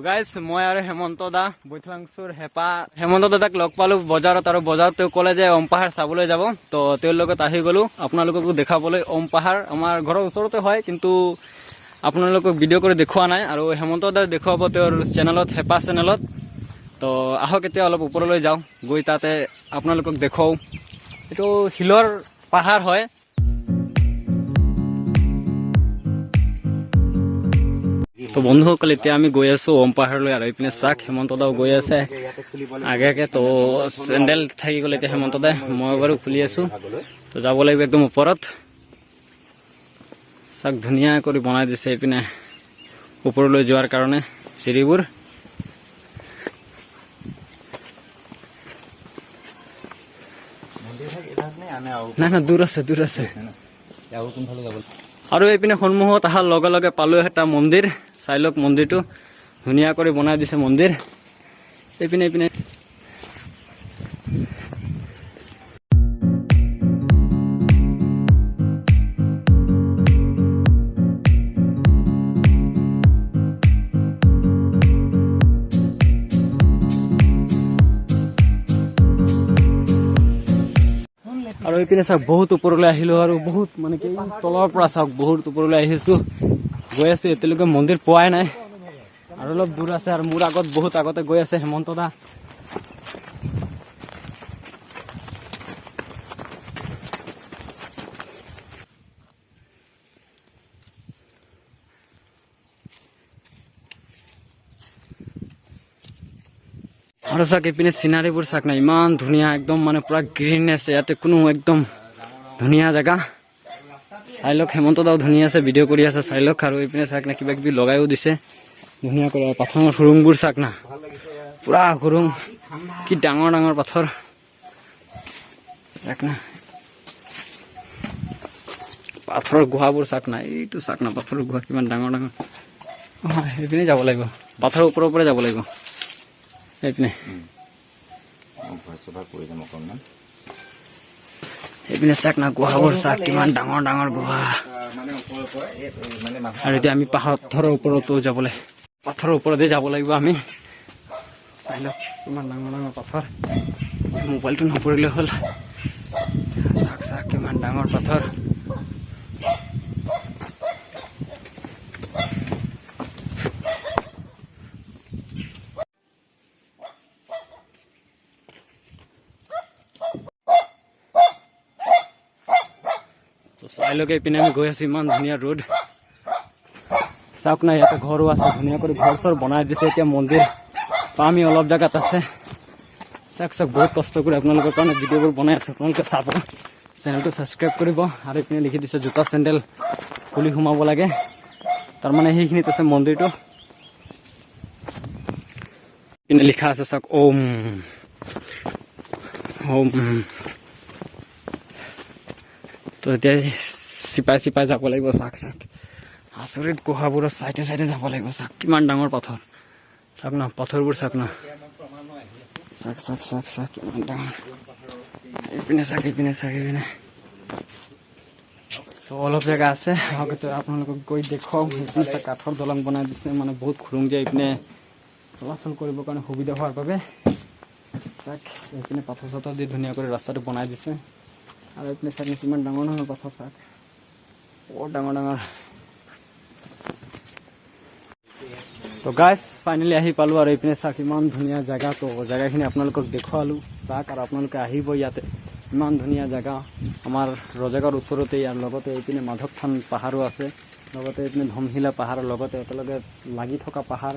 Guys, মই আৰু হেমন্ত দা, বৈঠলাংচুৰ হেঁপা হেমন্ত দাদাক লগ পালো বজাৰত আৰু বজাৰত তেওঁ ক'লে যে ওম পাহাৰ চাবলৈ যাব। তো তেওঁৰ লগত আহি গ'লো আপোনালোককো দেখাবলৈ। ওম পাহাৰ আমাৰ ঘৰৰ ওচৰতে হয়, কিন্তু আপোনালোকক ভিডিঅ' কৰি দেখুওৱা নাই আৰু হেমন্ত দাই দেখুৱাব তেওঁৰ চেনেলত, হেঁপা চেনেলত। তো আহক, এতিয়া অলপ ওপৰলৈ যাওঁ, গৈ তাতে আপোনালোকক দেখুৱাওঁ। এইটো শিলৰ পাহাৰ হয়। তো বন্ধুসকল, এতিয়া আমি গৈ আছো ওম পাহাৰলৈ আৰু এইপিনে চাক, হেমন্ত দাও গৈ আছে আগে আগে। তো চেণ্ডেল থাকি গ'ল এতিয়া হেমন্ত দাই, মই বাৰু খুলি আছো। তো যাব লাগিব একদম ওপৰত। চাক, ধুনীয়া কৰি বনাই দিছে এইপিনে ওপৰলৈ যোৱাৰ কাৰণে চিৰিবোৰ। নাই নাই, দূৰ আছে, দূৰ আছে। কোনফালে যাব? আৰু এইপিনে সন্মুখত অহাৰ লগে লগে পালো এটা মন্দিৰ। চাই লওক মন্দিৰটো, ধুনীয়া কৰি বনাই দিছে মন্দিৰ। এইপিনে এইপিনে। আৰু এইপিনে চাওক, বহুত ওপৰলৈ আহিলো আৰু বহুত মানে কি তলৰ পৰা চাওক, বহুত ওপৰলৈ আহিছো, গৈ আছো। এতিয়ালৈকে মন্দিৰ পোৱাই নাই আৰু অলপ দূৰ আছে। আৰু মোৰ আগত বহুত আগতে গৈ আছে হেমন্ত দা। আৰু চাওক, এইপিনে চিনাৰীবোৰ চাওক না, ইমান ধুনীয়া, একদম মানে পুৰা গ্ৰীণনেছ ইয়াতে, কোনো একদম ধুনীয়া জেগা। চাই লওক, হেমন্ত দাও ধুনীয়া আছে, ভিডিঅ' কৰি আছে, চাই লওক। আৰু এইপিনে চাওক না, কিবা কিবি লগাইও দিছে ধুনীয়া কৰি। আৰু পাথৰৰ সুৰুংবোৰ চাওক না, পুৰা সুৰুং, কি ডাঙৰ ডাঙৰ পাথৰ চাওক না। পাথৰৰ গুহাবোৰ চাওক না, এইটো চাওক না, পাথৰৰ গুহা কিমান ডাঙৰ ডাঙৰ। অ, সেইপিনে যাব লাগিব, পাথৰৰ ওপৰৰ পৰাই যাব লাগিব এইপিনে। ভইচ অভাৰ কৰি যাম অকণমান। এইপিনে চাওক না, গুহাবোৰ চাওক, কিমান ডাঙৰ ডাঙৰ গুহা। মানে ওপৰৰ পৰা এই মানে মানুহ আৰু এতিয়া আমি পাথৰৰ ওপৰতো যাবলৈ, পাথৰৰ ওপৰতে যাব লাগিব আমি। চাই লওক, কিমান ডাঙৰ ডাঙৰ পাথৰ। মোবাইলটো নপৰিলে হ'ল। চাওক চাওক, কিমান ডাঙৰ পাথৰ। তো চাই লওক, এইপিনে আমি গৈ আছো, ইমান ধুনীয়া ৰোড। চাওক না, ইয়াতে ঘৰো আছে, ধুনীয়া কৰি ঘৰ চৰ বনাই দিছে। এতিয়া মন্দিৰ পামি অলপ জেগাত আছে। চাওক চাওক, বহুত কষ্ট কৰি আপোনালোকৰ কাৰণে ভিডিঅ'বোৰ বনাই আছো। আপোনালোকে চাব, চেনেলটো ছাবস্ক্ৰাইব কৰিব। আৰু এইপিনে লিখি দিছে, জোতা চেণ্ডেল খুলি সোমাব লাগে। তাৰমানে সেইখিনিত আছে মন্দিৰটো। পিনে লিখা আছে চাওক, ওম ওম। তো এতিয়া চিপাই চিপাই যাব লাগিব। চাওক চাওক, আচৰিত গুহাবোৰৰ চাইডে চাইডে যাব লাগিব। চাওক, কিমান ডাঙৰ পাথৰ। চাওক না, পাথৰবোৰ চাওক না। চাওক চাওক চাওক চাওক, কিমান ডাঙৰ। এইপিনে চাওক, এইপিনে চাওক, এইপিনে। তো অলপ জেগা আছে, আগতে আপোনালোকক গৈ দেখুৱাওঁ। এইপিনে চাওক, কাঠৰ দলং বনাই দিছে, মানে বহুত খুৰুং যে এইপিনে চলাচল কৰিবৰ কাৰণে সুবিধা হোৱাৰ বাবে। চাওক, এইপিনে পাথৰ চাথৰ দি ধুনীয়া কৰি ৰাস্তাটো বনাই দিছে। আৰু এইপিনে চাওক, কিমান ডাঙৰ ডাঙৰ পাথৰ চাওক, বৰ ডাঙৰ ডাঙৰ। তো গাইজ, ফাইনেলি আহি পালোঁ। আৰু এইপিনে চাওক, ইমান ধুনীয়া জেগা। তো জেগাখিনি আপোনালোকক দেখুৱালোঁ, চাওক। আৰু আপোনালোকে আহিব ইয়াতে, ইমান ধুনীয়া জেগা, আমাৰ ৰজাগড় ওচৰতেই। আৰু লগতে এইপিনে মাধৱ থান পাহাৰো আছে, লগতে এইপিনে ধমশিলা পাহাৰৰ লগতে একেলগে লাগি থকা পাহাৰ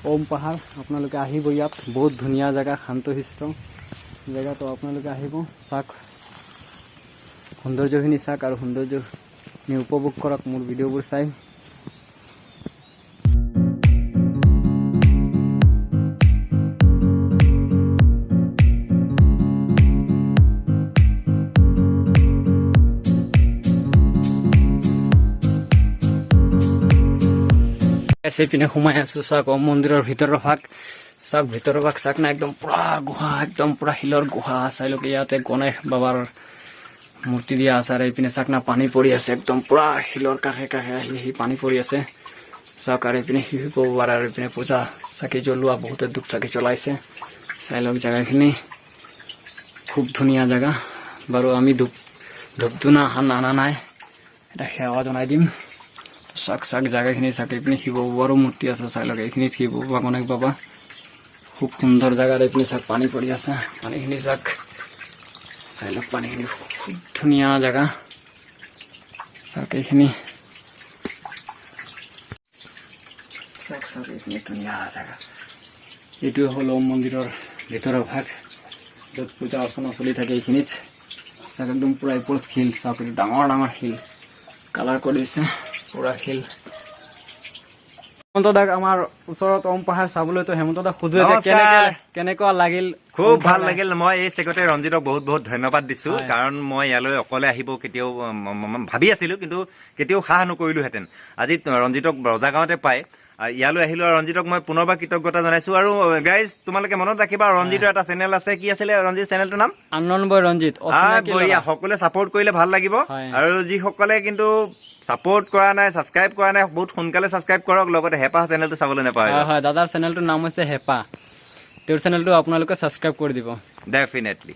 ওম পাহাৰ। আপোনালোকে আহিব ইয়াত, বহুত ধুনীয়া জেগা, শান্তশিষ্ট জেগা। তো আপোনালোকে আহিব, চাওক, সৌন্দৰ্যখিনি চাওক আৰু সৌন্দৰ্যখিনি উপভোগ কৰক মোৰ ভিডিঅ'বোৰ চাই। সেইপিনে সোমাই আছো। চাওক, ওম মন্দিৰৰ ভিতৰৰ ভাগ চাওক, ভিতৰৰ ভাগ চাওক না, একদম পুৰা গুহা, একদম পুৰা শিলৰ গুহা। চাই লওক, ইয়াতে গণেশ বাবাৰ মূৰ্তি দিয়া আছে। আৰু এইপিনে চাওক না, পানী পৰি আছে, একদম পুৰা শিলৰ কাষে কাষে আহি আহি পানী পৰি আছে। চাওক, আৰু এইপিনে শিৱ বাবাৰ আৰু এইপিনে পূজা, চাকি জ্বলোৱা, বহুতে ধূপ চাকি জ্বলাইছে। চাই লওক জেগাখিনি, খুব ধুনীয়া জেগা। বাৰু, আমি ধূপ ধূনা অনা নাই, এটা সেৱা জনাই দিম। চাওক চাওক জেগাখিনি চাওক। এইপিনে শিৱ বাবাৰো মূৰ্তি আছে। চাই লওক, এইখিনিত শিৱ বাবা, গণেশ বাবা। খুব সুন্দৰ জেগা। এইপিনে চাওক, পানী পৰি আছে। পানীখিনি চাওক, চাই লওক পানীখিনি। খুব ধুনীয়া জেগা। চাওক এইখিনি, চাওক চাওক এইখিনি ধুনীয়া জেগা। এইটোৱে হ'ল ওম মন্দিৰৰ ভিতৰৰ ভাগ, য'ত পূজা অৰ্চনা চলি থাকে এইখিনিত। চাওক, একদম পূৰা ওপৰত শিল। চাওক, এইটো ডাঙৰ ডাঙৰ শিল, কালাৰ কৰি দিছে পূৰা শিল। হেমন্ত দাক আমাৰ ওচৰত ওম পাহাৰ চাবলৈ, তো হেমন্ত দাক সুধো এতিয়া। নমস্কাৰ। কেনেকুৱা লাগিল? খুব ওম ভাল পাহাৰ? লাগিল। মই এই চেগতে ৰঞ্জিতক বহুত বহুত ধন্যবাদ দিছো, কাৰণ মই ইয়ালৈ অকলে আহিব কেতিয়াও ভাবি আছিলো, কিন্তু কেতিয়াও সাহ নকৰিলোহেঁতেন। আজি ৰঞ্জিতক ৰজাগাঁৱতে পাই ইয়ালৈ আহিলো আৰু ৰঞ্জিতক মই পুনৰবাৰ কৃতজ্ঞতা জনাইছো। আৰু গাইজ, তোমালোকে মনত ৰাখিবা, ৰঞ্জিতৰ এটা চেনেল আছে। কি আছিলে ৰঞ্জিত চেনেলটোৰ নাম? আননন বয় ৰঞ্জিত, অচিনাকি বঢ়িয়া। ল'ৰা। সকলোৱে ছাপোৰ্ট কৰিলে ভাল লাগিব। আৰু যিসকলে কিন্তু ছাপোৰ্ট কৰা নাই, ছাবস্ক্ৰাইব কৰা নাই, বহুত সোনকালে ছাবস্ক্ৰাইব কৰক। লগতে হেঁপাহ চেনেলটো চাবলৈ নাপাহৰিব। হয় হয় দাদাৰ চেনেলটোৰ নাম হৈছে হেঁপাহ। তেওঁৰ চেনেলটো আপোনালোকে ছাবস্ক্ৰাইব কৰি দিব। ডেফিনেটলি।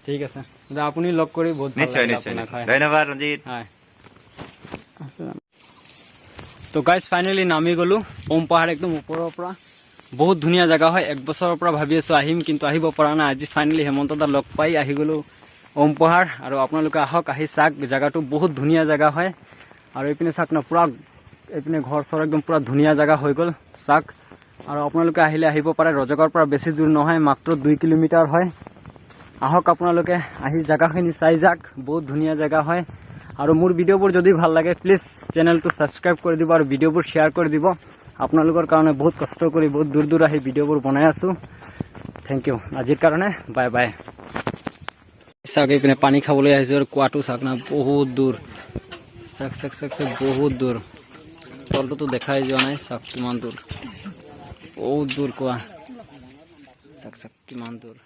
ঠিক আছে দাদা, আপুনি লগ কৰি বহুত ভাল নিশ্চয়। লাগিল নিশ্চয়। আপোনাক। নিশ্চয়। হয়। ধন্যবাদ ৰঞ্জিত। হয়। আছে। তো গাইজ, ফাইনেলি নামি গ'লো ওম পাহাৰ একদম ওপৰৰ পৰা। বহুত ধুনীয়া জেগা হয়। এক বছৰৰ পৰা ভাবি আছোঁ আহিম, কিন্তু আহিব পৰা নাই। আজি ফাইনেলি হেমন্ত দা লগ পাই আহি গ'লো ওম পাহাৰ। আৰু আপোনালোকে আহক, আহি চাওক জেগাটো, বহুত ধুনীয়া জেগা হয়। আৰু এইপিনে চাওক না, পূৰা এইপিনে ঘৰ চৰ, একদম পূৰা ধুনীয়া জেগা হৈ গ'ল। চাওক, আৰু আপোনালোকে আহিলে আহিব পাৰে। ৰজাগাঁৱৰ পৰা বেছি দূৰ নহয়, মাত্ৰ 2 কিলোমিটাৰ হয়। আহক আপোনালোকে, আহি জেগাখিনি চাই যাওক, বহুত ধুনীয়া জেগা হয়। আৰু মোৰ ভিডিঅ'বোৰ যদি ভাল লাগে, প্লিজ চেনেলটো ছাবস্ক্ৰাইব কৰি দিব আৰু ভিডিঅ'বোৰ শ্বেয়াৰ কৰি দিব। আপোনালোকৰ কাৰণে বহুত কষ্ট কৰি বহুত দূৰ দূৰ আহি ভিডিঅ'বোৰ বনাই আছোঁ। Thank U, আজিৰ কাৰণে বাই বাই। চাওক, এইপিনে পানী খাবলৈ আহিছোঁ আৰু কুঁৱাটো চাওক না, বহুত দূৰ। চাওক চাওক চাওক চাওক, বহুত দূৰ। তলটোতো দেখাই যোৱা নাই। চাওক কিমান দূৰ, বহুত দূৰ কুঁৱা। চাওক চাওক, কিমান দূৰ।